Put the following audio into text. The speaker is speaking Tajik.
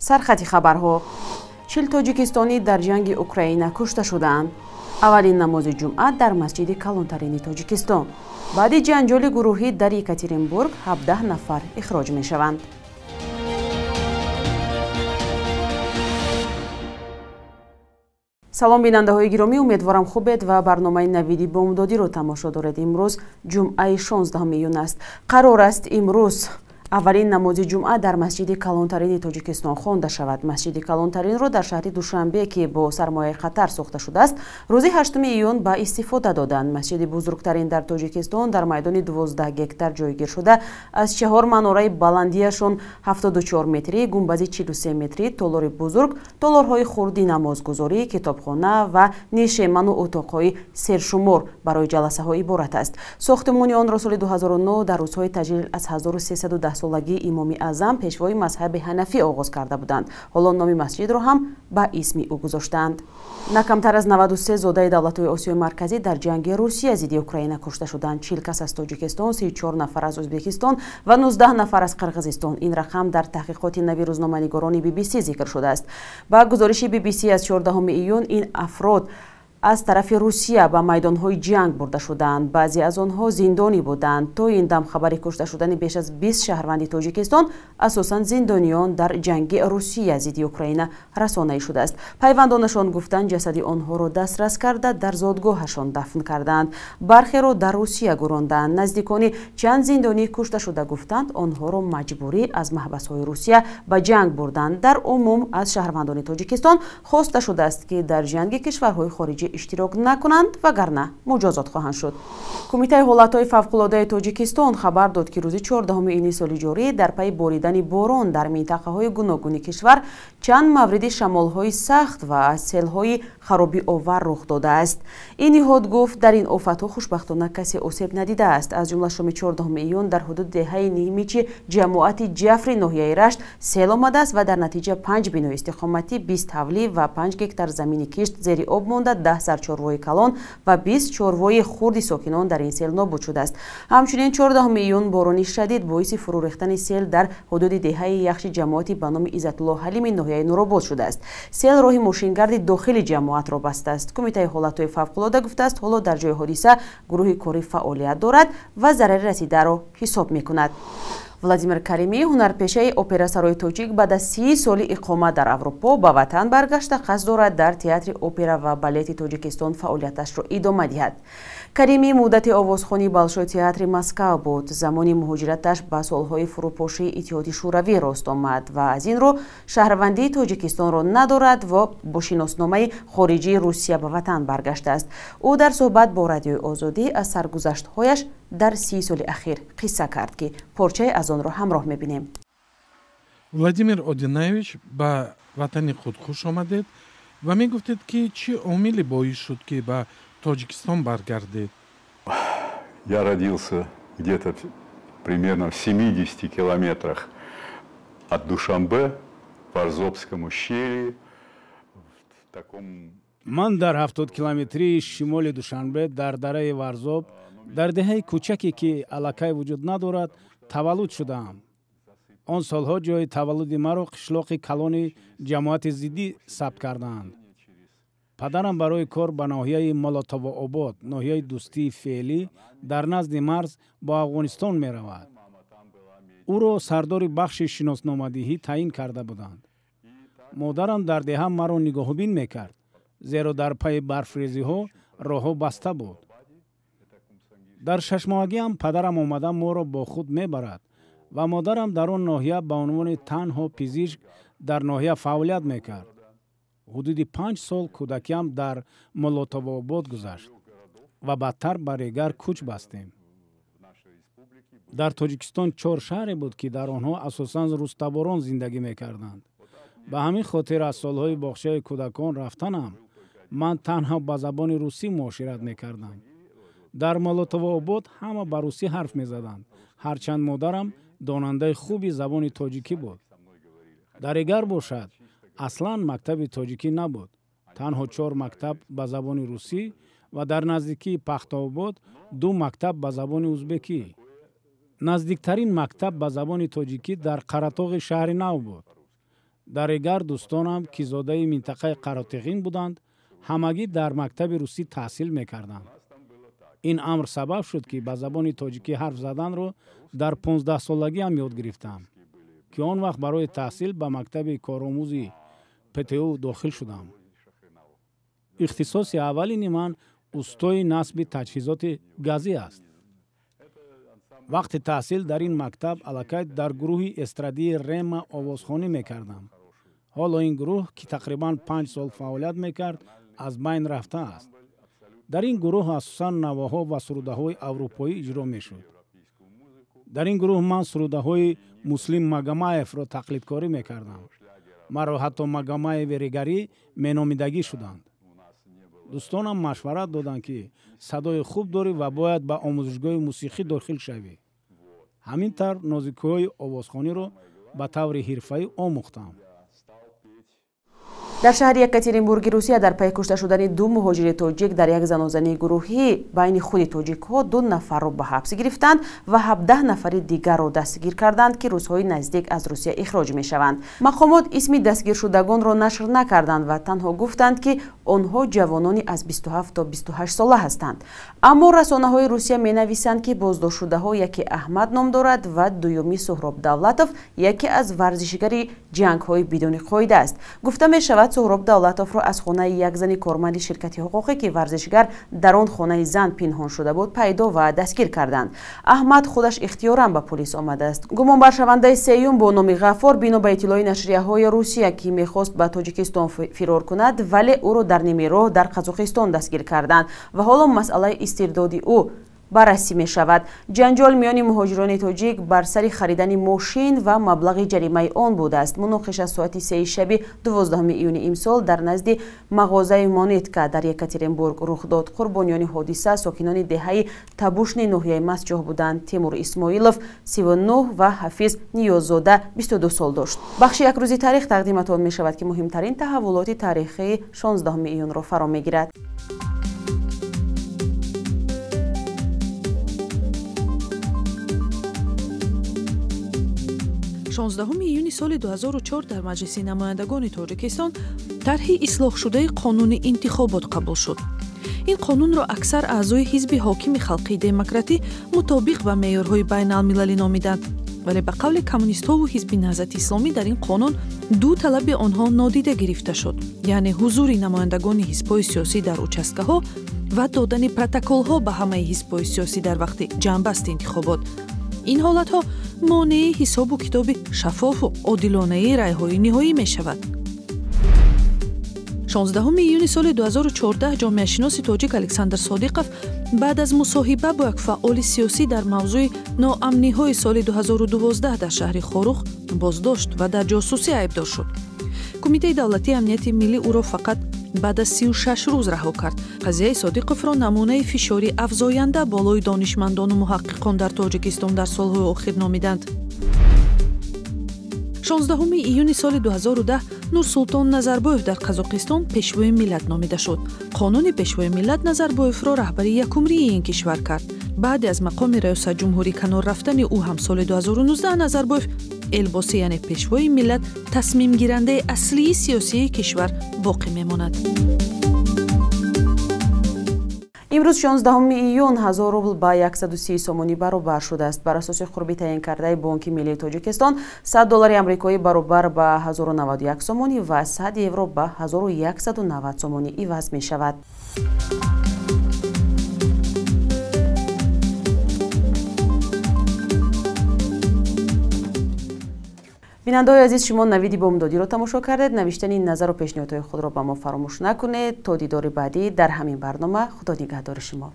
Сархати хабарҳо. 40 тоҷикистонӣ дар ҷанги Украина кушта шудаанд. Аввалин намози ҷумъа дар масҷиди калонтарини Тоҷикистон. Баъди ҷанҷоли гурӯҳӣ дар Екатеринбург 17 нафар ихроҷ мешаванд. Салом бинандаҳои гиромӣ, умедворам хубед ва барномаи навиди бомдодиро тамошо доред. Имрӯз ҷумъаи 16 июн аст. Қарор аст имрӯз аввалин намози ҷумъа дар масҷиди калонтарини Тоҷикистон хонда шавад. Масҷиди калонтаринро дар шаҳри Душанбе, ки бо сармояи Қатар сохта шудааст, рӯзи 8 июн ба истифода доданд. Масҷиди бузургтарин дар Тоҷикистон дар майдони 12 гектар ҷойгир шуда, аз чаҳор манораи баландиашон 74 метрӣ, гумбази 43 метрӣ, толори бузург, толорҳои хурди намозгузорӣ, китобхона ва нишеману утоқҳои сершумор барои ҷаласаҳо иборат аст. Сохтмони онро соли 2009 дар рӯзҳои таҷлил аз 1310 солагии Имоми Аъзам, пешвои мазҳаби ҳанафӣ, оғоз карда буданд. Ҳоло номи масҷидро ҳам ба исми ӯ гузоштаанд. На камтар аз 93 зодаи давлатҳои Осиёи Марказӣ дар ҷанги Русия зидди Украина кушта шуданд. 40 кас аз Тоҷикистон, 34 нафар аз Ӯзбекистон ва 19 нафар аз Қирғизистон. Ин рақам дар таҳқиқоти нави рӯзноманигорони BBC зикр шудааст. Ба гузориши BBC аз 14 июн ин афрод аз тарафи Русия ба майдонҳои ҷанг бурда шуданд. Баъзе аз онҳо зиндонӣ буданд. То ин дам хабари кушта шудани беш аз 20 шаҳрванди Тоҷикистон, асосан зиндониён, дар ҷанги Русия зидди Украина расонаӣ шудааст. Пайвандонашон гуфтанд, ҷасади онҳоро дастрас карда дар зодгоҳашон дафн кардаанд. Бархеро дар Русия гуронданд. Наздикони чанд зиндонии кушташуда гуфтанд, онҳоро маҷбурӣ аз маҳбасҳои Русия ба ҷанг бурданд. Дар умум аз шаҳрвандони Тоҷикистон хоста шудааст, ки дар ҷанги кишварҳои хориҷӣ иштирок накунанд, вагарна муҷозот хоҳанд шуд. Кумитаи ҳолатҳои фавқулодаи Тоҷикистон хабар дод, ки рӯзи 14 июни соли ҷорӣ дар пайи боридани борон дар минтақаҳои гуногуни кишвар чанд мавриди шамолҳои сахт ва селҳои харобиовар рух додааст. Ин ниҳод гуфт, дар ин офатҳо хушбахтона касе осеб надидааст. Аз ҷумла шоми 14 июн дар ҳудуди деҳаи Нимичи ҷамоати Ҷафри ноҳияи Рашт сел омадааст ва дар натиҷа 5 бинои истиқоматӣ, 20 ҳавлӣ ва 5 гектар замини кишт зери об монда, 10 сар чорвои калон ва 20 чорвои хурди сокинон дар ин сел нобуд шудааст. Ҳамчунин 14 июн борони шадид боиси фурӯ рехтани сел дар ҳудуди деҳаи Яхши ҷамоати ба номи Иззатулло Ҳалими ноҳияи Нуробод шудааст. Сел роҳи мошингарди дохили ҷамоатро бастааст. Кумитаи ҳолатҳои фавқулода гуфтааст, ҳоло дар ҷои ҳодиса гурӯҳи корӣ фаъолият дорад ва зарари расидаро ҳисоб мекунад. Владимир Каримӣ, ҳунарпешаи операсарои тоҷик, баъд аз 30 соли иқомат дар Аврупо ба ватан баргашта, қасд дорад дар театри опера ва балети Тоҷикистон фаъолияташро идома диҳад. Каримӣ муддати овозхони Болшой театри Москав буд. Замони муҳоҷираташ ба солҳои фурӯпошии Иттиҳоди Шӯравӣ рост омад ва аз ин рӯ шаҳрвандии Тоҷикистонро надорад ва бо шиносномаи хориҷии Русия ба ватан баргаштааст. Ӯ дар суҳбат бо Радиои Озодӣ аз саргузаштҳояш дар 30 соли ахир қисса кард, ки порчае аз онро ҳамроҳ мебинем. Владимир Одинаевич, ба ватани худ хуш омадед ва мегуфтед, ки чӣ омиле боис шуд, ки ба Тоҷикистон баргардед? Я родился где-то примерно в 70 километрах от Душанбе, в Варзобском ущелье. В таком... Ман дар 70 километрии шимоли Душанбе дар дараи Варзоб, дар деҳаи кӯчаке, ки аллакай вуҷуд надорад, таваллуд шудаам. Он солҳо ҷои таваллуди маро қишлоқи калони ҷамоати зиддӣ сабт кардаанд. Падарам барои кор ба ноҳияи Молотовообод, ноҳияи Дӯстии феълӣ, дар назди марз бо Афғонистон меравад. Ӯро сардори бахши шиносномадиҳӣ таъин карда буданд. Модарам дар деҳа маро нигоҳубин мекард, зеро дар пайи барфрезиҳо роҳҳо баста буд. Дар шашмоҳагиам падарам омада моро бо худ мебарад ва модарам дар он ноҳия ба унвони танҳо пизишк дар ноҳия фаъолият мекард. Ҳудуди 5 сол кӯдакиам дар Молотовообод гузашт ва баъдтар ба Регар кӯч бастем. Дар Тоҷикистон 4 шаҳре буд, ки дар онҳо асосан рустаборон зиндагӣ мекарданд. Ба ҳамин хотир аз солҳои боғчаи кӯдакон рафтанам ман танҳо ба забони русӣ муошират мекардам. Дар Молотовообод ҳама ба русӣ ҳарф мезаданд, ҳарчанд модарам донандаи хуби забони тоҷикӣ буд. Дар Регар бошад, аслан мактаби тоҷикӣ набуд. Танҳо 4 мактаб ба забони русӣ ва дар наздикии Пахтаобод 2 мактаб ба забони узбекӣ. Наздиктарин мактаб ба забони тоҷикӣ дар Қаратоғи шаҳри Нав буд. Дар дигар дӯстонам, ки зодаи минтақаи Қаротиғин буданд, ҳамагӣ дар мактаби русӣ таҳсил мекарданд. Ин амр сабаб шуд, ки ба забони тоҷикӣ ҳарф заданро дар 15-солагиам ёд гирифтам, ки он вақт барои таҳсил ба мактаби коромӯзи ПТУ дохил шудам. Ихтисоси аввалини ман устои насби таҷҳизоти газӣ аст. Вақти таҳсил дар ин мактаб аллакай дар гурӯҳи эстрадии Рема овозхонӣ мекардам. Ҳоло ин гурӯҳ, ки тақрибан 5 сол фаъолият мекард, аз байн рафтааст. Дар ин гурӯҳ асосан навоҳо ва сурудаҳои аврупоӣ иҷро мешуд. Дар ин гурӯҳ ман сурудаҳои Муслим Магомаевро тақлидкорӣ мекардам. Маро ҳатто Магомаеви регарӣ меномидагӣ шуданд. Дӯстонам машварат доданд, ки садои хуб дорӣ ва бояд ба омӯзишгоҳи мусиқӣ дохил шавӣ. Ҳамин тавр нозикиҳои овозхониро ба таври ҳирфаӣ омӯхтам. Дар шаҳри Екатеринбурги Русия дар пайи кушта шудани 2 муҳоҷири тоҷик дар як занозании гурӯҳӣ байни худи тоҷикҳо 2 нафарро ба ҳабс гирифтанд ва 17 нафари дигарро дастгир карданд, ки рӯзҳои наздик аз Русия ихроҷ мешаванд. Мақомот исми дастгиршудагонро нашр накарданд ва танҳо гуфтанд, ки онҳо ҷавонони аз 27 то 28 сола ҳастанд. Аммо расонаҳои Русия менависанд, ки боздоштшудаҳо яке Аҳмад ном дорад ва дуюми Суҳроб Давлатов яке аз варзишгари ҷангҳои бидуни қоида аст. Гуфта мешавад, Суҳроб Давлатовро аз хонаи як зани корманди ширкати ҳуқуқӣ, ки варзишгар дар он хонаи зан пинҳон шуда буд, пайдо ва дастгир карданд. Аҳмад худаш ихтиёран ба полис омадааст. Гумонбаршавандаи сеюм бо номи Ғаффор бино ба иттилои нашрияҳои Русия, ки мехост ба Тоҷикистон фирор кунад, вале ӯро дар нимаи роҳ дар Қазоқистон дастгир карданд ва ҳоло масъалаи истирдоди ӯ баррасӣ мешавад. Ҷанҷол миёни муҳоҷирони тоҷик бар сари харидани мошин ва маблағи ҷаримаи он будааст. Муноқиша соати 3 шаби 12 июни имсол дар назди мағозаи Монетка дар Екатеринбург рух дод. Қурбониёни ҳодиса сокинони деҳаи Табушни ноҳияи Мастчоҳ буданд. Тимур Исмоилов 39 ва Ҳафиз Ниёззода 22 сол дошт. Бахши якрӯзи таърих тақдиматон мешавад, ки муҳимтарин таҳаввулоти таърихии 16 июнро фаро мегирад. 16 июни соли 2004 дар Маҷлиси намояндагони Тоҷикистон тарҳи ислоҳшудаи қонуни интихобот қабул шуд. Ин қонунро аксар аъзои ҳизби ҳокими халқии демократӣ мутобиқ ба меъёрҳои байналмилалӣ номиданд. Вале ба қавли коммунистҳову ҳизби Наҳзати исломӣ дар ин қонун ду талаби онҳо нодида гирифта шуд, яъне ҳузури намояндагони ҳизбҳои сиёсӣ дар участкаҳо ва додани протоколҳо ба ҳамаи ҳизбҳои сиёсӣ дар вақти ҷамъбасти интихобот. Ин ҳолатҳо монеи ҳисобу китоби шаффофу одилонаи райҳои ниҳоӣ мешавад. 16 июни соли 2014 ҷомеашиноси тоҷик Александр Содиқов баъд аз мусоҳиба бо як фаъоли сиёсӣ дар мавзӯи ноамниҳои соли 2012 дар шаҳри Хоруғ боздошт ва дар ҷосусӣ айбдор шуд. Кумитаи давлатии амнияти миллӣ ӯро фақат баъд аз 36 рӯз раҳо кард. Қазияи Содиқовро намунаи фишори афзоянда болои донишмандону муҳаққиқон дар Тоҷикистон дар солҳои охир номиданд. 16 июни соли 2010 Нурсултон Назарбоев дар Қазоқистон пешвои миллат номида шуд. Қонуни пешвои миллат Назарбоевро раҳбари якумрии ин кишвар кард. Баъде аз мақоми раёсатҷумҳурӣ канор рафтани ӯ ҳам соли 2019 Назарбоев элбоси, яъне пешвои миллат, тасмимгирандаи аслии сиёсии кишвар боқӣ мемонад. Имрӯз 16 июн 1000 рубл ба 130 сомонӣ баробар шудааст. Бар асоси қурби таъин кардаи Бонки миллии Тоҷикистон 100 доллари амрикоӣ баробар ба 1091 сомонӣ ва 100 евро ба 1190 сомонӣ иваз мешавад. Бинандаҳои азиз, шумо навиди бомдодиро тамошо кардед. Навиштани назару пешниҳодҳои худро ба мо фаромӯш накунед. То дидори баъдӣ дар ҳамин барнома, Худо нигаҳдори шумо.